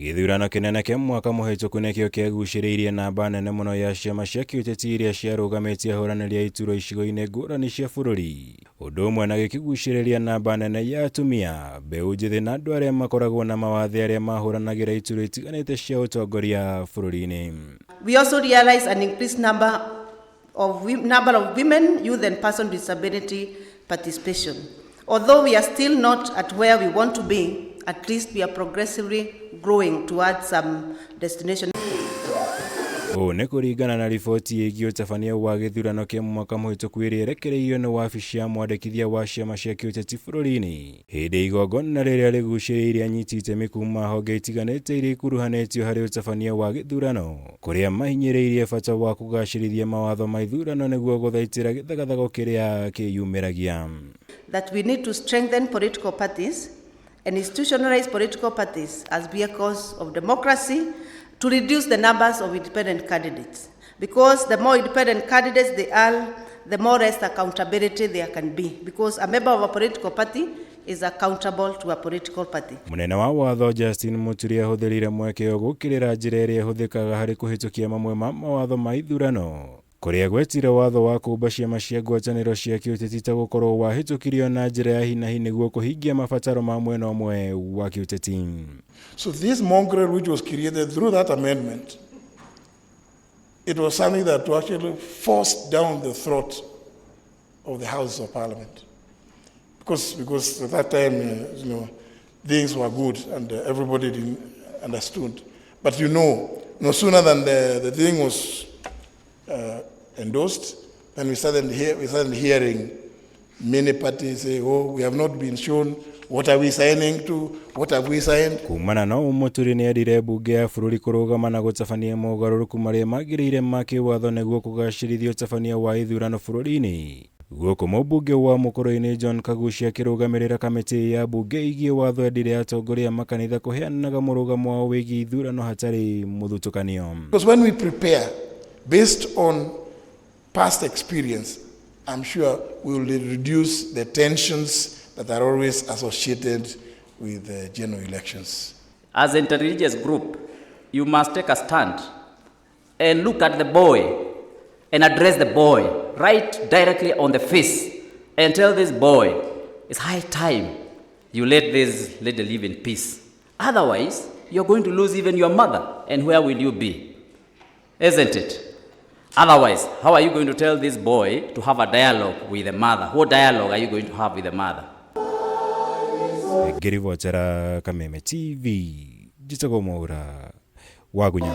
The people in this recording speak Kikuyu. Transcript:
Gĩthurano kĩnene kĩa mwaka mũhĩtũku nĩkĩo kĩagucĩrĩirie namba nene mũno ya ciama cia kĩũteti iria ciarũgamĩtie ahũranĩri a iturwa icigo-inĩ ngũrani cia bũrũri, ũndũ ũmwe na gĩkĩgucĩrĩria namba nene ya atumia, mbeũ njĩthĩ na andũ arĩa makoragwo na mawathe arĩa mahũranagĩra iturwa itiganĩte cia ũtongoria bũrũri-inĩ. We also realize an increased number of women, youth and person with disability participation. Although we are still not at where we want to be, at least we are progressively growing towards some destination. Ũũ nĩ kũringana na riboti ĩgiĩ ũtabania wa gĩthurano kĩa mwaka mũhĩtũku ĩrĩa ĩrekereirio nĩ wabici ya mwandĩkithia wa ciama cia kĩũteti bũrũri-inĩ, hĩndĩ igongona rĩrĩa rĩgucĩrĩirie anyiti itemi kuma honge itiganĩte iria ikuruhanĩtio harĩ ũtabania wa gĩthurano, kũrĩa mahinyĩrĩirie bata wa kũgacĩrithia mawatho ma ithurano nĩguo gũthaitĩra gĩthagathago kĩrĩa kĩyumĩragia. That we need to strengthen political parties and institutionalize political parties as vehicles of democracy to reduce the numbers of independent candidates. Because the more independent candidates they are, the more less accountability there can be. Because a member of a political party is accountable to a political party. Mũnene wa watho Justin Muturi ahũthĩrire mweke ũyũ gũkĩrĩra njĩra ĩrĩa ĩhũthĩkaga harĩ kũhĩtũkia mamwe ma mawatho ma ithurano, kũrĩa gwetire watho wa kũũmba ciama cia ngwatanĩro cia kĩũteti ta gũkorwo wahĩtũkirio na njĩra ya hinahi nĩguo kũhingia mabataro ma mwena ũmwe wa kĩũteti. So this mongrel which was created through that amendment, it was something that was actually forced down the throat of the Houses of Parliament. Because at that time, things were good and everybody didn't understood. But no sooner than the thing was endorsed, then we started hearing many parties say, "Oh, we have not been shown what are we signing to, what have we signed?" Kumana na ũũ, Mũturi nĩ erire mbunge ya bũrũri kũrũgama na gũtabania mogarũrũku marĩa magĩrĩire ma kĩwatho nĩguo kũgacĩrithia ũtabania wa ithurano bũrũri-inĩ. Gũkũ mũmbunge wa Mũkũrũ-inĩ John Kagucia akĩrũgamĩrĩra kamĩtĩ ya mbunge ĩgiĩ watho endire atongoria a makanitha kũheanaga mũrũgamo wao wĩgiĩ ithurano hatarĩ mũthutũkanio. Because when we prepare based on past experience, I'm sure we will reduce the tensions that are always associated with the general elections. As an interreligious group, you must take a stand and look at the boy and address the boy right directly on the face and tell this boy, "It's high time you let this lady live in peace. Otherwise, you're going to lose even your mother, and where will you be?" Isn't it? Otherwise, how are you going to tell this boy to have a dialogue with the mother? What dialogue are you going to have with the mother? Ngĩribotera Kameme TV, njĩtagwo Mwaura Wagunya.